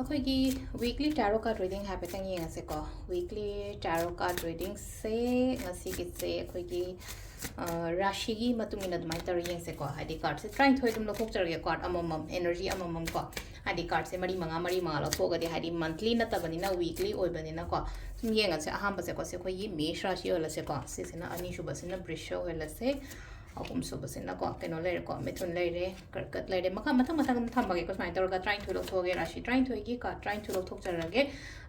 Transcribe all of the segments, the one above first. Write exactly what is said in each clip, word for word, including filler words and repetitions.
ꯑꯩꯈꯣꯏꯒꯤ weekly tarot card reading ꯍꯥꯏꯐꯦꯠꯇꯪ ꯌꯦꯡꯉꯁꯦꯀꯣ꯫ Weekly tarot card readingꯁꯦ ꯉꯁꯤꯒꯤꯁꯦ ꯑꯩꯈꯣꯏꯒꯤ, ꯑ, ꯔꯥꯁꯤꯒꯤ ꯃꯇꯨꯡ ꯏꯟꯅ ꯑꯗꯨꯃꯥꯏꯅ ꯇꯧꯔ ꯌꯦꯡꯁꯦꯀꯣ꯫ ꯍꯥꯏꯗꯤ cardꯁꯦ ꯇꯔꯥꯅꯤꯊꯣꯏ ꯑꯗꯨꯝ ꯂꯧꯊꯣꯛꯆꯔꯒꯦ, card ꯑꯃꯃꯝ, energy ꯑꯃꯃꯝ ꯀꯣ꯫ ꯍꯥꯏꯗꯤ cardꯁꯦ ꯃꯔꯤ ꯃꯉꯥ, ꯃꯔꯤ ꯃꯉꯥ ꯂꯧꯊꯣꯛꯑꯒꯗꯤ, ꯍꯥꯏꯗꯤ monthly ꯅꯠꯇꯕꯅꯤꯅ, weekly ꯑꯣꯏꯕꯅꯤꯅꯀꯣ꯫ ꯁꯨꯝ ꯌꯦꯡꯉꯁꯦ꯫ ꯑꯍꯥꯟꯕꯁꯦꯀꯣ, ꯁꯤ ꯑꯩꯈꯣꯏꯒꯤ ꯃꯦꯁ ꯔꯥꯁꯤ ꯑꯣꯏꯍꯜꯂꯁꯦꯀꯣ꯫ ꯁꯤꯁꯤꯅ ꯑꯅꯤꯁꯨꯕꯁꯤꯅ ꯕ꯭ꯔꯤꯁ ꯑꯣꯏꯍꯜꯂꯁꯦ꯫ ꯑꯍꯨꯝꯁꯨꯕꯁꯤꯅꯀꯣ, ꯀꯩꯅꯣ ꯂꯩꯔꯦꯀꯣ, ꯃꯤꯊꯨꯟ ꯂꯩꯔꯦ, ꯀꯔꯀꯠ ꯂꯩꯔꯦ꯫ ꯃꯈꯥ ꯃꯊꯪ ꯃꯊꯪ ꯑꯗꯨꯝ ꯊꯝꯃꯒꯦꯀꯣ꯫ ꯁꯨꯃꯥꯏꯅ ꯇꯧꯔꯒ ꯇꯔꯥꯅꯤꯊꯣꯏ ꯂꯧꯊꯣꯛꯑꯒꯦ, ꯔꯥꯁꯤ ꯇꯔꯥꯅꯤꯊꯣꯏꯒꯤ card ꯇꯔꯥꯅꯤꯊꯣꯏ ꯂꯧꯊꯣꯛꯆꯔꯒꯦ꯫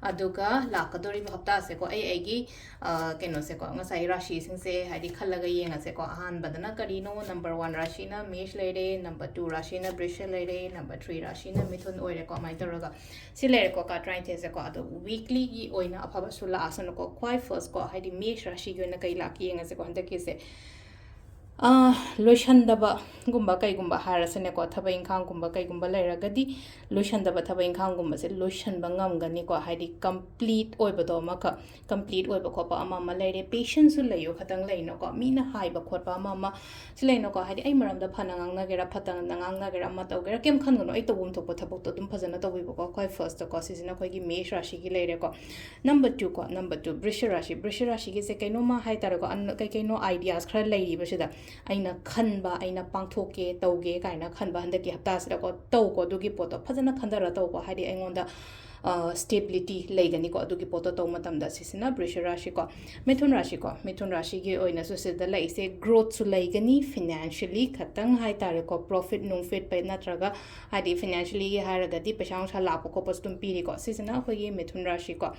ꯑꯗꯨꯒ ꯂꯥꯛꯀꯗꯧꯔꯤꯕ ꯍꯞꯇꯥꯁꯦꯀꯣ, ꯑꯩ ꯑꯩꯒꯤ, ꯑ, ꯀꯩꯅꯣꯁꯦꯀꯣ, ꯉꯁꯥꯏ ꯔꯥꯁꯤꯁꯤꯡꯁꯦ ꯍꯥꯏꯗꯤ ꯈꯜꯂꯒ ꯌꯦꯡꯉꯁꯦꯀꯣ꯫ ꯑꯍꯥꯟꯕꯗꯅ ꯀꯔꯤꯅꯣ? Number one ꯔꯥꯁꯤꯅ ꯃꯦꯁ ꯂꯩꯔꯦ, number two ꯔꯥꯁꯤꯅ ꯕ꯭ꯔꯤꯁ ꯂꯩꯔꯦ, number three ꯔꯥꯁꯤꯅ ꯃꯤꯊꯨꯟ ꯑꯣꯏꯔꯦꯀꯣ꯫ ꯑꯗꯨꯃꯥꯏꯅ ꯇꯧꯔꯒ ꯁꯤ ꯂꯩꯔꯦꯀꯣ, card ꯇꯔꯥꯅꯤꯊꯣꯏꯁꯦꯀꯣ꯫ ꯑꯗꯣ weeklyꯒꯤ ꯑꯣꯏꯅ ꯑꯐꯕꯁꯨ ꯂꯥꯛꯑꯁꯅꯨꯀꯣ꯫ ꯈ꯭ꯋꯥꯏ firstꯀꯣ, ꯍꯥꯏꯗꯤ ꯃꯦꯁ ꯔꯥꯁꯤꯒꯤ ꯑꯣꯏꯅ ꯀꯩ ꯂꯥꯛꯀꯦ ꯌꯦꯡꯉꯁꯦꯀꯣ ꯍꯟꯗꯛꯀꯤꯁꯦ꯫ ꯑ, ꯂꯣꯏꯁꯟꯗꯕꯒꯨꯝꯕ ꯀꯩꯒꯨꯝꯕ ꯍꯥꯏꯔꯁꯤꯅꯦꯀꯣ, ꯊꯕꯛ ꯏꯪꯈꯥꯡꯒꯨꯝꯕ ꯀꯩꯒꯨꯝꯕ ꯂꯩꯔꯒꯗꯤ, ꯂꯣꯏꯁꯟꯗꯕ ꯊꯕꯛ ꯏꯪꯈꯥꯡꯒꯨꯝꯕꯁꯦ ꯂꯣꯏꯁꯟꯕ ꯉꯝꯒꯅꯤꯀꯣ꯫ ꯍꯥꯏꯗꯤ complete ꯑꯣꯏꯕꯗꯣ ꯑꯃꯈꯛ, complete ꯑꯣꯏꯕ ꯈꯣꯠꯄ ꯑꯃ ꯑꯃ ꯂꯩꯔꯦ꯫ Patienceꯁꯨ ꯂꯩꯌꯨ, ꯈꯇꯪ ꯂꯩꯅꯀꯣ, ꯃꯤꯅ ꯍꯥꯏꯕ ꯈꯣꯠꯄ ꯑꯃ ꯑꯃ ꯁꯤ ꯂꯩꯅꯀꯣ꯫ ꯍꯥꯏꯗꯤ ꯑꯩ ꯃꯔꯝꯗ ꯐꯅ ꯉꯥꯡꯅꯒꯦꯔꯥ, ꯐꯠꯇꯅ ꯉꯥꯡꯅꯒꯦꯔꯥ, ꯑꯃ ꯇꯧꯒꯦꯔꯥ, ꯀꯩꯝ ꯈꯟꯒꯅꯨ, ꯑꯩ ꯇꯧꯐꯝ ꯊꯣꯛꯄ ꯊꯕꯛꯇꯣ ꯑꯗꯨꯝ ꯐꯖꯅ ꯇꯧꯕꯤꯕꯀꯣ꯫ ꯈ꯭ꯋꯥꯏ firstꯀꯣ, ꯁꯤꯁꯤꯅ ꯑꯩꯈꯣꯏꯒꯤ ꯃꯦꯁ ꯔꯥꯁꯤꯒꯤ ꯂꯩꯔꯦꯀꯣ꯫ Number twoꯀꯣ, number two ꯕ꯭ꯔꯤꯁ ꯔꯥꯁꯤ꯫ ꯕ꯭ꯔꯤꯁ ꯔꯥꯁꯤꯒꯤꯁꯦ ꯀꯩꯅꯣꯝꯃ ꯍꯥꯏ ꯇꯥꯔꯦꯀꯣ, ꯑꯟ-, ꯀꯩ ꯀꯩꯅꯣ ideas ꯈꯔ ꯂꯩꯔꯤꯕꯁꯤꯗ ꯑꯩꯅ ꯈꯟꯕ, ꯑꯩꯅ ꯄꯥꯡꯊꯣꯛꯀꯦ, ꯇꯧꯒꯦ ꯀꯥꯏꯅ ꯈꯟꯕ ꯍꯟꯗꯛꯀꯤ ꯍꯞꯇꯥꯁꯤꯗꯀꯣ, ꯇꯧꯀꯣ꯫ ꯑꯗꯨꯒꯤ ꯄꯣꯠꯇꯣ ꯐꯖꯅ ꯈꯟꯊꯔ ꯇꯧꯀꯣ꯫ ꯍꯥꯏꯗꯤ ꯑꯩꯉꯣꯟꯗ, ꯑ, stability ꯂꯩꯒꯅꯤꯀꯣ꯫ ꯑꯗꯨꯒꯤ ꯄꯣꯠꯇꯣ ꯇꯧꯕ ꯃꯇꯝꯗ ꯁꯤꯁꯤꯅ ꯕ꯭ꯔꯤꯁ ꯔꯥꯁꯤꯀꯣ꯫ ꯃꯤꯊꯨꯟ ꯔꯥꯁꯤꯀꯣ, ꯃꯤꯊꯨꯟ ꯔꯥꯁꯤꯒꯤ ꯑꯣꯏꯅꯁꯨ ꯁꯤꯗ ꯂꯩꯔꯤꯁꯦ growthꯁꯨ ꯂꯩꯒꯅꯤ, financially ꯈꯇꯪ ꯍꯥꯏ ꯇꯥꯔꯦꯀꯣ, profit ꯅꯨꯡꯐꯤꯠ ꯄꯩ-, ꯅꯠꯇ꯭ꯔꯒ ꯍꯥꯏꯗꯤ financially ꯍꯥꯏꯔꯒꯗꯤ ꯄꯩꯁꯥ ꯅꯨꯡꯁꯥ ꯂꯥꯛꯄ ꯈꯣꯠꯄꯁꯨ ꯑꯗꯨꯝ ꯄꯤꯔꯤꯀꯣ꯫ ꯁꯤꯁꯤꯅ ꯑꯩꯈꯣꯏꯒꯤ ꯃꯤꯊꯨꯟ ꯔꯥꯁꯤꯀꯣ꯫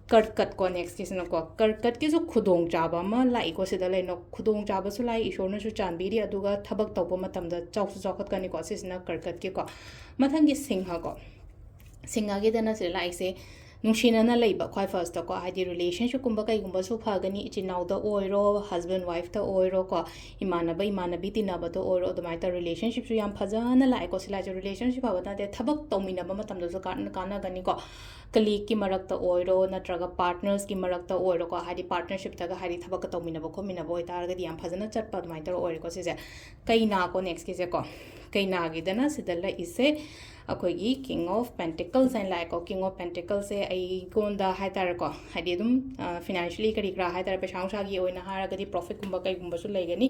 ꯀꯔꯀꯠꯀꯣ, nextꯀꯤꯁꯤꯅꯀꯣ, ꯀꯔꯀꯠꯀꯤꯁꯨ ꯈꯨꯗꯣꯡꯆꯥꯕ ꯑꯃ ꯂꯥꯛꯏꯀꯣ꯫ ꯁꯤꯗ ꯂꯩꯅ ꯈꯨꯗꯣꯡꯆꯥꯕꯁꯨ ꯂꯥꯛꯏ, ꯏꯁꯣꯔꯅꯁꯨ ꯆꯥꯟꯕꯤꯔꯤ, ꯑꯗꯨꯒ ꯊꯕꯛ ꯇꯧꯕ ꯃꯇꯝꯗ ꯆꯥꯎꯁꯨ ꯆꯥꯎꯈꯠꯀꯅꯤꯀꯣ꯫ ꯁꯤꯁꯤꯅ ꯀꯔꯀꯠꯀꯤꯀꯣ꯫ ꯃꯊꯪꯒꯤ ꯁꯤꯡꯍꯀꯣ, ꯁꯤꯡꯍꯒꯤꯗꯅ ꯁꯤꯗ ꯂꯥꯛꯏꯁꯦ ꯅꯨꯡꯁꯤꯅꯅ ꯂꯩꯕ, ꯈ꯭ꯋꯥꯏ firstꯀꯣ, ꯍꯥꯏꯗꯤ relationshipꯀꯨꯝꯕ ꯀꯩꯒꯨꯝꯕꯁꯨ ꯐꯒꯅꯤ, ꯏꯆꯤꯟ ꯏꯅꯥꯎꯗ ꯑꯣꯏꯔꯣ, husband wifeꯇ ꯑꯣꯏꯔꯣꯀꯣ, ꯏꯃꯥꯟꯅꯕ ꯏꯃꯥꯟꯅꯕꯤ ꯇꯤꯟꯅꯕꯗ ꯑꯣꯏꯔꯣ, ꯑꯗꯨꯃꯥꯏꯅ ꯇꯧꯔ relationshipꯁꯨ ꯌꯥꯝ ꯐꯖꯅ ꯂꯥꯛꯑꯦꯀꯣ꯫ ꯁꯤ ꯂꯥꯛꯏꯁꯦ relationship ꯐꯕ ꯅꯠꯇꯦ, ꯊꯕꯛ ꯇꯧꯃꯤꯟꯅꯕ ꯃꯇꯝꯗꯁꯨ ꯀꯥꯟ-, ꯀꯥꯟꯅꯒꯅꯤꯀꯣ꯫ Colleagueꯀꯤ ꯃꯔꯛꯇ ꯑꯣꯏꯔꯣ, ꯅꯠꯇ꯭ꯔꯒ partnersꯀꯤ ꯃꯔꯛꯇ ꯑꯣꯏꯔꯣꯀꯣ, ꯍꯥꯏꯗꯤ partnershipꯇꯒ ꯍꯥꯏꯗꯤ ꯊꯕꯛꯀ ꯇꯧꯃꯤꯟꯅꯕ ꯈꯣꯠꯃꯤꯟꯅꯕ ꯑꯣꯏꯇꯥꯔꯒꯗꯤ ꯌꯥꯝ ꯐꯖꯅ ꯆꯠꯄ ꯑꯗꯨꯃꯥꯏꯅ ꯇꯧꯔ ꯑꯣꯏꯔꯦꯀꯣ ꯁꯤꯁꯦ꯫ ꯀꯩꯅꯥꯀꯣ, nextꯀꯤꯁꯦꯀꯣ, ꯀꯩꯅꯥꯒꯤꯗꯅ ꯁꯤꯗ ꯂꯩꯏꯁꯦ ꯑꯩꯈꯣꯏꯒꯤ King of Pentacles ꯍꯥꯏꯅ ꯂꯥꯛꯑꯦꯀꯣ꯫ King of Pentacles ꯁꯦ ꯑꯩꯉꯣꯟꯗ ꯍꯥꯏꯇꯥꯔꯦꯀꯣ, ꯍꯥꯏꯗꯤ ꯑꯗꯨꯝ ꯐꯤꯅꯥꯟꯁꯤꯌꯦꯜꯂꯤ ꯀꯔꯤ ꯀꯔꯥ ꯍꯥꯏꯇꯥꯔꯦ, ꯄꯩꯁꯥ ꯅꯨꯡꯁꯥꯒꯤ ꯑꯣꯏꯅ ꯍꯥꯏꯔꯒꯗꯤ ꯄ꯭ꯔꯣꯐꯤꯠꯀꯨꯝꯕ ꯀꯩꯒꯨꯝꯕꯁꯨ ꯂꯩꯒꯅꯤ꯫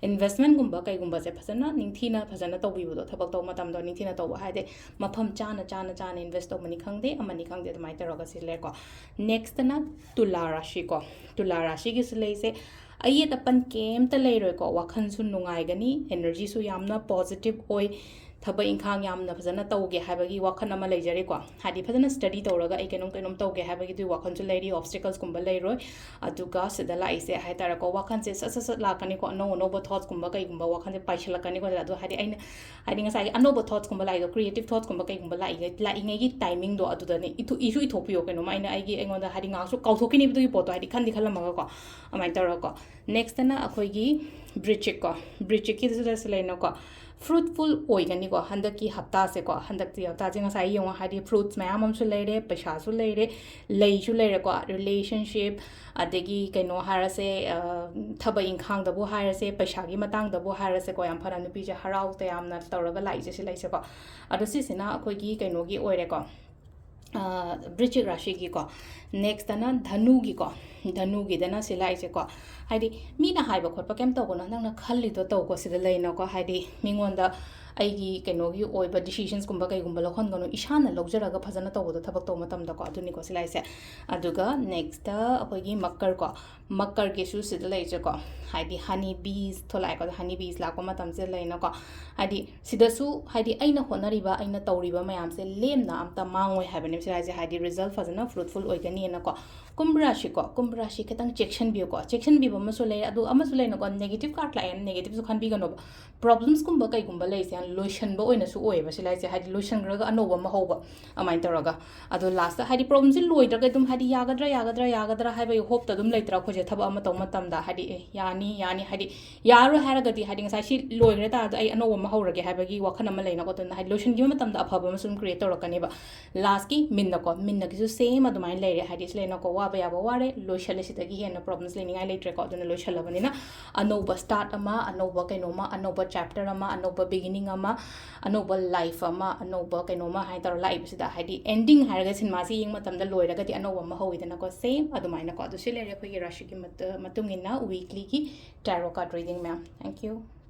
ꯏꯟꯚꯦꯁꯃꯦꯟꯒꯨꯝꯕ ꯀꯩꯒꯨꯝꯕꯁꯦ ꯐꯖꯅ ꯅꯤꯡꯊꯤꯅ ꯐꯖꯅ ꯇꯧꯕꯤꯕꯗꯣ, ꯊꯕꯛ ꯇꯧꯕ ꯃꯇꯝꯗ ꯅꯤꯡꯊꯤꯅ ꯇꯧꯕ ꯍꯥꯏꯗꯤ ꯃꯐꯝ ꯆꯥꯅ ꯆꯥꯅ ꯆꯥꯅ ꯏꯟꯚꯦꯁ ꯇꯧꯕꯅꯤ ꯈꯪꯗꯦ, ꯑꯃꯅꯤ ꯈꯪꯗꯦ, ꯑꯗꯨꯃꯥꯏꯅ ꯇꯧꯔꯒ ꯁꯤ ꯂꯩꯔꯦꯀꯣ꯫ ꯅꯦꯛꯁꯇꯅ ꯇꯨꯂꯥ ꯔꯥꯁꯤꯀꯣ꯫ ꯇꯨꯂꯥ ꯔꯥꯁꯤꯒꯤꯁꯨ ꯂꯩꯁꯦ ꯑꯌꯦꯠ ꯑꯄꯟ ꯀꯩꯝꯇ ꯂꯩꯔꯣꯏꯀꯣ꯫ ꯋꯥꯈꯜꯁꯨ ꯅꯨꯡꯉꯥꯏꯒꯅꯤ, ꯑꯦꯅꯔꯖꯤꯁꯨ ꯌꯥꯝꯅ ꯄꯣꯖꯤꯇꯤꯚ ꯑꯣꯏ, ꯊꯕꯛ ꯏꯪꯈꯥꯡ ꯌꯥꯝꯅ ꯐꯖꯅ ꯇꯧꯒꯦ ꯍꯥꯏꯕꯒꯤ ꯋꯥꯈꯜ ꯑꯃ ꯂꯩꯖꯔꯤꯀꯣ꯫ ꯍꯥꯏꯗꯤ ꯐꯖꯅ ꯁ꯭ꯇꯗꯤ ꯇꯧꯔꯒ ꯑꯩ ꯀꯩꯅꯣꯝ ꯀꯩꯅꯣꯝ ꯇꯧꯒꯦ ꯍꯥꯏꯕꯒꯤꯗꯨꯒꯤ ꯋꯥꯈꯜꯁꯨ ꯂꯩꯔꯤ, ꯑꯣꯕꯁꯇꯤꯀꯜꯁꯀꯨꯝꯕ ꯂꯩꯔꯣꯏ꯫ ꯑꯗꯨꯒ ꯁꯤꯗ ꯂꯥꯛꯏꯁꯦ ꯍꯥꯏꯇꯥꯔꯦꯀꯣ, ꯋꯥꯈꯜꯁꯦ ꯁꯠ ꯁꯠ ꯁꯠ ꯂꯥꯛꯀꯅꯤꯀꯣ, ꯑꯅꯧ ꯑꯅꯧꯕ ꯊꯣꯠꯁꯀꯨꯝꯕ ꯀꯩꯒꯨꯝꯕ ꯋꯥꯈꯜꯁꯦ ꯄꯥꯏꯁꯤꯜꯂꯛꯀꯅꯤꯀꯣ꯫ ꯑꯗꯣ ꯍꯥꯏꯗꯤ ꯑꯩꯅ ꯍꯥꯏꯗꯤ ꯉꯁꯥꯏꯒꯤ ꯑꯅꯧꯕ ꯊꯣꯠꯁꯀꯨꯝꯕ ꯂꯥꯛꯏꯗꯣ, ꯀ꯭ꯔꯤꯌꯦꯇꯤꯞ ꯊꯣꯠꯁꯀꯨꯝꯕ ꯀꯩꯒꯨꯝꯕ ꯂꯥꯛꯏꯉꯩ ꯂꯥꯛꯏꯉꯩꯒꯤ ꯇꯥꯏꯃꯤꯡꯗꯣ ꯑꯗꯨꯗꯅꯦ ꯏꯊꯣꯛ ꯏꯁꯨ ꯏꯊꯣꯛꯄꯤꯌꯣ꯫ ꯀꯩꯅꯣꯝꯃ ꯑꯩꯅ ꯑꯩꯒꯤ ꯑꯩꯉꯣꯟꯗ ꯍꯥꯏꯗꯤ ꯉꯥꯏꯍꯥꯛꯁꯨ ꯀꯥꯎꯊꯣꯛꯈꯤꯅꯦꯕ ꯑꯗꯨꯒꯤ ꯄꯣꯠꯇꯣ, ꯍꯥꯏꯗꯤ ꯈꯟꯗꯤ ꯈꯜꯂꯝꯃꯒꯀꯣ꯫ ꯑꯗꯨꯃꯥꯏꯅ ꯇꯧꯔꯒꯀꯣ꯫ ꯅꯦꯛꯁꯇꯅ ꯑꯩꯈꯣꯏꯒꯤ ꯕ꯭ꯔꯤꯆꯤꯛꯀꯣ꯫ ꯕ꯭ꯔꯤꯆꯤꯛꯀꯤꯗꯁꯨ ꯂꯩꯅꯀꯣ, ꯐ꯭ꯔꯨꯠꯐꯨꯜ ꯑꯣꯏꯒꯅꯤꯀꯣ ꯍꯟꯗꯛꯀꯤ ꯍꯞꯇꯥꯁꯦꯀꯣ꯫ ꯍꯟꯗꯛꯀꯤ ꯍꯞꯇꯥꯁꯦ ꯉꯁꯥꯏ ꯌꯦꯡꯉꯣ, ꯍꯥꯏꯗꯤ ꯐ꯭ꯔꯨꯠꯁ ꯃꯌꯥꯝ ꯑꯃꯁꯨ ꯂꯩꯔꯦ, ꯄꯩꯁꯥꯁꯨ ꯂꯩꯔꯦ, ꯂꯩꯁꯨ ꯂꯩꯔꯦꯀꯣ꯫ ꯔꯤꯂꯦꯁꯟꯁꯤꯞ, ꯑꯗꯒꯤ ꯀꯩꯅꯣ ꯍꯥꯏꯔꯁꯦ, ꯑ, ꯊꯕꯛ ꯏꯪꯈꯥꯡꯗꯕꯨ ꯍꯥꯏꯔꯁꯦ, ꯄꯩꯁꯥꯒꯤ ꯃꯇꯥꯡꯗꯕꯨ ꯍꯥꯏꯔꯁꯦꯀꯣ, ꯌꯥꯝ ꯐꯅ ꯅꯨꯄꯤꯁꯦ ꯍꯔꯥꯎ ꯇꯌꯥꯝꯅ ꯇꯧꯔꯒ ꯂꯥꯛꯏꯁꯦ ꯁꯤ ꯂꯩꯁꯦꯀꯣ꯫ ꯑꯗꯣ ꯁꯤꯁꯤꯅ ꯑꯩꯈꯣꯏꯒꯤ ꯀꯩꯅꯣꯒꯤ ꯑꯣꯏꯔꯦꯀꯣ, ꯑ, ꯕ꯭ꯔꯤꯆꯤꯛ ꯔꯥꯁꯤꯒꯤꯀꯣ꯫ ꯅꯦꯛꯁꯇꯅ ꯙꯅꯨꯒꯤꯀꯣ꯫ ꯙꯅꯨꯒꯤꯗꯅ ꯁꯤ ꯂꯥꯛꯏꯁꯦꯀꯣ, ꯍꯥꯏꯗꯤ ꯃꯤꯅ ꯍꯥꯏꯕ ꯈꯣꯠꯄ ꯀꯩꯝ ꯇꯧꯒꯅꯣ, ꯅꯪꯅ ꯈꯜꯂꯤꯗꯣ ꯇꯧꯀꯣ꯫ ꯁꯤꯗ ꯂꯩꯅꯀꯣ, ꯍꯥꯏꯗꯤ ꯃꯤꯉꯣꯟꯗ ꯑꯩꯒꯤ ꯀꯩꯅꯣꯒꯤ ꯑꯣꯏꯕ ꯗꯤꯁꯤꯖꯟꯁꯀꯨꯝꯕ ꯀꯩꯒꯨꯝꯕ ꯂꯧꯍꯟꯒꯅꯨ, ꯏꯁꯥꯅ ꯂꯧꯖꯔꯒ ꯐꯖꯅ ꯇꯧꯕꯗꯣ, ꯊꯕꯛ ꯇꯧꯕ ꯃꯇꯝꯗꯀꯣ꯫ ꯑꯗꯨꯅꯤꯀꯣ ꯁꯤ ꯂꯥꯛꯏꯁꯦ꯫ ꯑꯗꯨꯒ ꯅꯦꯛꯁꯇ ꯑꯩꯈꯣꯏꯒꯤ ꯃꯀꯔꯀꯣ꯫ ꯃꯀꯔꯒꯤꯁꯨ ꯁꯤꯗ ꯂꯩꯔꯤꯁꯦꯀꯣ, ꯍꯥꯏꯗꯤ ꯍꯅꯤ ꯕꯤꯁ ꯊꯣꯛꯂꯛꯑꯦꯀꯣ꯫ ꯍꯅꯤ ꯕꯤꯁ ꯂꯥꯛꯄ ꯃꯇꯝꯁꯤꯗ ꯂꯩꯅꯀꯣ, ꯍꯥꯏꯗꯤ ꯁꯤꯗꯁꯨ ꯍꯥꯏꯗꯤ ꯑꯩꯅ ꯍꯣꯠꯅꯔꯤꯕ, ꯑꯩꯅ ꯇꯧꯔꯤꯕ ꯃꯌꯥꯝꯁꯦ ꯂꯦꯝꯅ ꯑꯝꯇ ꯃꯥꯡꯉꯣꯏ ꯍꯥꯏꯕꯅꯦꯕ ꯁꯤ ꯍꯥꯏꯁꯦ, ꯍꯥꯏꯗꯤ ꯔꯤꯖꯜꯠ ꯐꯖꯅ ꯐ꯭ꯔꯨꯠꯐꯨꯜ ꯑꯣꯏꯒꯅꯤꯅꯀꯣ꯫ ꯀꯨꯝꯚ ꯔꯥꯁꯤꯀꯣ, ꯀꯨꯝꯚ ꯔꯥꯁꯤ ꯈꯤꯇꯪ ꯆꯦꯛꯁꯤꯟꯕꯤꯌꯨꯀꯣ꯫ ꯆꯦꯛꯁꯤꯟꯕꯤꯕ ꯑꯃꯁꯨ ꯂꯩ, ꯑꯗꯨ ꯑꯃꯁꯨ ꯂꯩꯅꯀꯣ, ꯅꯦꯒꯦꯇꯤꯞ ꯀꯥꯔꯠ ꯂꯥꯛꯑꯦꯅ ꯅꯦꯒꯦꯇꯤꯞꯁꯨ ꯈꯟꯕꯤꯒꯅꯣꯕ꯫ ꯄ꯭ꯔꯣꯕ꯭ꯂꯦꯝꯁꯀꯨꯝꯕ ꯀꯩꯒꯨꯝꯕ ꯂꯩꯔꯤꯁꯦ ꯌꯥꯝ ꯂꯣꯏꯁꯟꯕ ꯑꯣꯏꯅꯁꯨ ꯑꯣꯏꯌꯦꯕ ꯁꯤ ꯂꯥꯏꯁꯦ, ꯍꯥꯏꯗꯤ ꯂꯣꯏꯁꯟꯈ꯭ꯔꯒ ꯑꯅꯧꯕ ꯑꯃ ꯍꯧꯕ ꯑꯗꯨꯃꯥꯏꯅ ꯇꯧꯔꯒ꯫ ꯑꯗꯣ ꯂꯥꯁꯇ ꯍꯥꯏꯗꯤ ꯄ꯭ꯔꯣꯕ꯭ꯂꯦꯝꯁꯦ ꯂꯣꯏꯗ꯭ꯔꯒ ꯑꯗꯨꯝ ꯍꯥꯏꯗꯤ ꯌꯥꯒꯗ꯭ꯔꯥ, ꯌꯥꯒꯗ꯭ꯔꯥ, ꯌꯥꯒꯗ꯭ꯔꯥ ꯍꯥꯏꯕꯒꯤ ꯍꯣꯞꯇ ꯑꯗꯨꯝ ꯂꯩꯇ꯭ꯔꯥ ꯑꯩꯈꯣꯏꯁꯦ? ꯊꯕꯛ ꯑꯃ ꯇꯧꯕ ꯃꯇꯝꯗ ꯍꯥꯏꯗꯤ ꯑꯦ ꯌꯥꯅꯤ, ꯌꯥꯅꯤ, ꯍꯥꯏꯗꯤ ꯌꯥꯔꯣꯏ ꯍꯥꯏꯔꯒꯗꯤ ꯍꯥꯏꯗꯤ ꯉꯁꯥꯏ ꯁꯤ ꯂꯣꯏꯈ꯭ꯔꯦ ꯇꯥꯔꯗꯤ ꯑꯩ ꯑꯅꯧꯕ ꯑꯃ ꯍꯧꯔꯒꯦ ꯍꯥꯏꯕꯒꯤ ꯋꯥꯈꯜ ꯑꯃ ꯂꯩꯅꯀꯣ꯫ ꯑꯗꯨꯅ ꯍꯥꯏꯗꯤ ꯂꯣꯏꯁꯤꯟꯈꯤꯕ ꯃꯇꯝꯗ ꯑꯐꯕ ꯑꯃꯁꯨ ꯑꯗꯨꯝ ꯀ꯭ꯔꯤꯌꯦꯠ ꯇꯧꯔꯛꯀꯅꯦꯕ꯫ ꯂꯥꯁꯀꯤ ꯃꯤꯟꯅꯀꯣ, ꯃꯤꯟꯅꯒꯤꯁꯨ ꯁꯦꯝ ꯑꯗꯨꯃꯥꯏꯅ ꯂꯩꯔꯦ꯫ ꯍꯥꯏꯗꯤ ꯁꯤ ꯂꯩꯅꯀꯣ, ꯋꯥꯕ ꯌꯥꯕ ꯋꯥꯔꯦ, ꯂꯣꯏꯁꯜꯂꯦ, ꯁꯤꯗꯒꯤ ꯍꯦꯟꯅ ꯄ꯭ꯔꯣꯕ꯭ꯂꯦꯝꯁ ꯂꯩꯅꯤꯡꯉꯥꯏ ꯂꯩꯇ꯭ꯔꯦꯀꯣ꯫ ꯑꯗꯨꯅ ꯂꯣꯏꯁꯜꯂꯕꯅꯤꯅ ꯑꯅꯧꯕ ꯁ꯭ꯇꯥꯔꯠ ꯑꯃ, ꯑꯅꯧꯕ ꯀꯩꯅꯣꯝꯃ, ꯑꯅꯧꯕ ꯆꯦꯞꯇꯔ ꯑꯃ, ꯑꯅꯧꯕ ꯕꯤꯒꯤꯅꯤꯡ ꯑꯃ, ꯑꯅꯧꯕ ꯂꯥꯏꯐ ꯑꯃ, ꯑꯅꯧꯕ ꯀꯩꯅꯣꯝꯃ ꯍꯥꯏ ꯇꯧꯔ ꯂꯥꯛꯏꯕꯁꯤꯗ, ꯍꯥꯏꯗꯤ ꯑꯦꯟꯗꯤꯡ ꯍꯥꯏꯔꯒ ꯁꯤꯅꯦꯃꯥꯁꯤ ꯌꯦꯡꯕ ꯃꯇꯝꯗ ꯂꯣꯏꯔꯒꯗꯤ ꯑꯅꯧꯕ ꯑꯃ ꯍꯧꯋꯤꯗꯅꯀꯣ, ꯁꯦꯝ ꯑꯗꯨꯃꯥꯏꯅꯀꯣ꯫ ꯑꯗꯨ ꯁꯤ ꯂꯩꯔꯦ ꯑꯩꯈꯣꯏꯒꯤ ꯔꯥꯁꯤꯒꯤ ꯃꯇ-, ꯃꯇꯨꯡ ꯏꯟꯅ ꯋꯤꯛꯂꯤꯒꯤ tarot card reading, ma'am. Thank you.